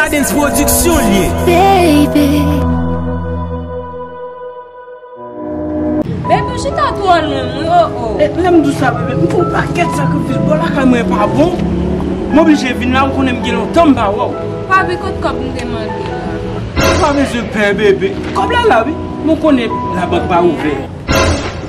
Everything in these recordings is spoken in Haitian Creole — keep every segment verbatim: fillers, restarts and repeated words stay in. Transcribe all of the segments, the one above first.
Cadence Production li ye. Baby. Baby, ou chita twò lwen mwen, oh, oh. E, lè m di w sa, bebe, m fè yon pakèt sakrifis. Bò lakay mwen pa bon. M oblije vin la, ou konnen m gen lontan m pa wè w. Papi, kot kòb m te mande la? Ou pa bezwen pè, bebe. Kòb la la, wi. Men w konnen labank pa ouvè.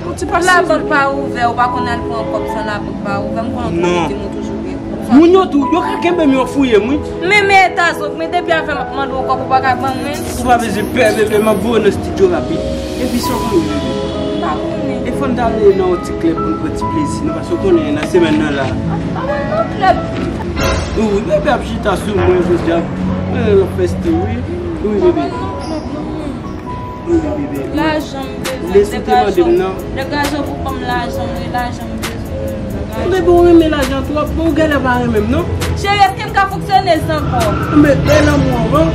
Yon ti pasyans. Labank pa ouvè, ou pa konn al pran kòb san labank pa ouvè. M konnen w toujou di m ou toujou gen kòb. Moun yo tou, yo ka kenbe m, yo fouye m, wi. Men, men eta zòt, men depi avè m ap mande w kòb, ou pa ka ban mwen. Ou pa bezwen pè, bebe, m ap voye w nan estidyo rapid. Epi sa w konnen, bebe? M pa konnen. E fò n t ale nan yon ti klèb pou n pran ti plezi, non, paske w konnen nan semèn nan la. Ap, ap al nan klèb. Wi, wi, bebe ap chita sou mwen, jodi a. Mwen nan fèste, wi. Wi, bebe. Wi, bebe. Lajan m bezwen. Lè sou te mande m nan. Degaje w pou ban m lajan m, wi, lajan m bezwen. Bebe, ou renmen lajan twòp, men ou genlè pa renmen m, non? Cheri, èske m ka fonksyone san kòb? Men, e lanmou an, non?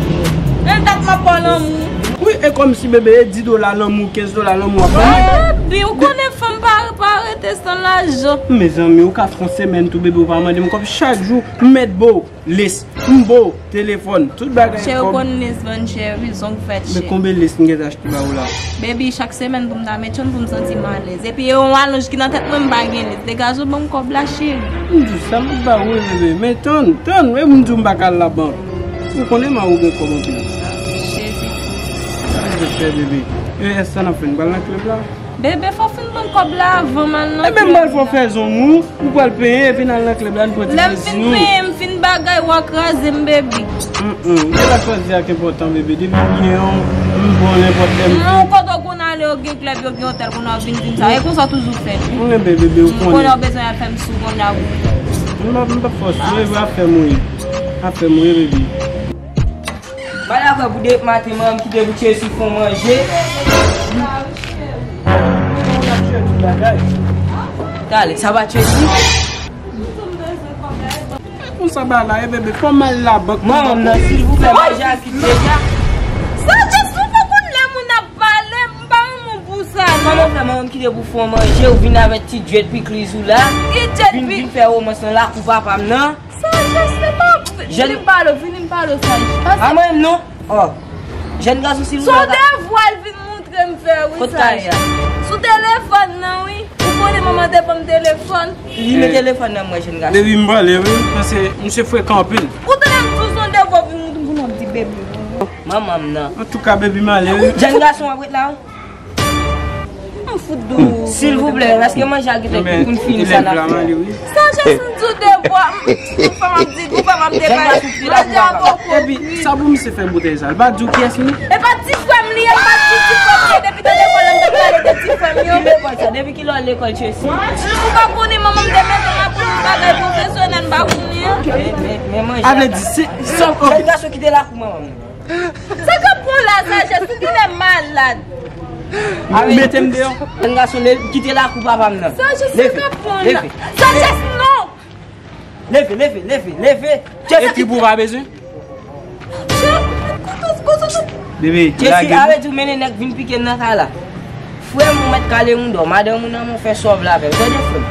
Men dat m ap ba w lanmou. Wi, e kòmsi, bebe, e dis dola lanmou, kenz dola lanmou ap ban mwen. Baby, ou konnen fanm pa, pa rete san lajan. Mezanmi, ou ka fè yon semèn tou, bebe, ou pa mande m kòb chak jou, m mèt ba w. Lès, m ba w, telefòn, tout bagay. Cheri, ou konn lès vann chè, wi, zong fèt chè. Men konbyen lès m gentan achte ba ou la? Baby, chak semèn pou m ta met yon pou m santi m alèz. Epi e yon alonj ki nan tèt mwen, m pa gen lès. Degaje w ban m kòb la, cheri. M di w sa, m ap ba ou, wi, bebe. Men tann, tann, e m di w m pa ka al labank. Ou konnen man ou gen kòb anpil. Jezi Kris. Sa m fè, bebe? E, èske n ap fè, n pral nan klèb la? Bebe, fò w fin ban m kòb la avan m al nan klèb la. Ebyen, m pral fè w fè zong ou, ou pral penyen, epi n al nan klèb la, n pran ti plezi nou. Lè m fin penyen, m fin bagay, w a kraze m, baby. Mm, mm. Se pa chwazi a k enpòtan, bebe. Depi m gen yon, m bon nenpòt lè m vle. Non, kote w konn ale, yo gen klèb, yo gen otèl, kounye a w vin di m sa. E konsa w toujou fè. M renmen, bebe, ou konnen. Kounye a w bezwen al fè m sou, kounye a w. M p ap, m p ap fòse w, e afè m ou ye. Afè m ou ye, bebe. Malagwè pou demen maten, manman m kite pou Chelsea fè yon manje. Talè, sa pa Chelsea? Konsa bagay la ye, bebe, fò m al labank. Manman m nan, silvouplè, manje a kit deja. Sa Chelsea, ou pa konn lè moun ap pale, m pa renmen w pou sa, non. Kòman fè manman m kite pou fè yon manje, ou vin avèk ti djèt pikliz ou la? Ki djèt pi- Vin, vin fè womans nan lakou papa m nan. Sajès, se pa. Vini m pale w, vini m pale w, Sajès. A mwen menm non. Oh. Jèn gason, silvouplè. Se yon devwa l vin montre m fè, wi, Sajès. Kot kay la? Sou telefòn nan, wi. Ou konnen manman te ban m telefòn. Li met telefòn nan mwen, jèn gason. Baby, m pale, wi. Paske misye frekan anpil. Ou tande m di w se yon devwa w vin montre m pou nou di baby. Manman m nan. Antouka, baby, m ale, wi. Jèn gason, w ap ret la, wi. M fout dou. Silvouplè, paske manje a gentan pou n fini sa n ap fè. Sajès, m di w devwa. Ou fè m ap di, ou fè m ap depale. Manje a poko kui. Epi, sa pou misye fè boutèy sa? L pa di w kiyès li? E pa ti frè m li ye, l pa di ti frè m li ye. Depi te lekòl la, m t ap pale de ti frè m yo. Ki lekòl sa? Depi kilè w al lekòl, Chelsea? Ou pa konnen manman m te mete m aprann yon bagay pwofesyonèl, m pa konnen. Men, men, men manje a. A vle di, se, se, ok. Jèn gason kite lakou manman m. Sa k ap pran w la, Sajès? Ou genlè malad. Mete m deyò. Jèn gason, leve, kite lakou papa m nan. Sajès, sa k ap pran w la? Leve. Sajès, non! Leve, leve, leve, leve. Ekri pou w pa bezwen. Bebe, Chelsea, lage. Arete, ou mennen nèg vin pike m nan kay la. Frè m, ou mèt kale moun dò. Madanm ou nan men w, fè sa w vle avè l. Tande, frè m.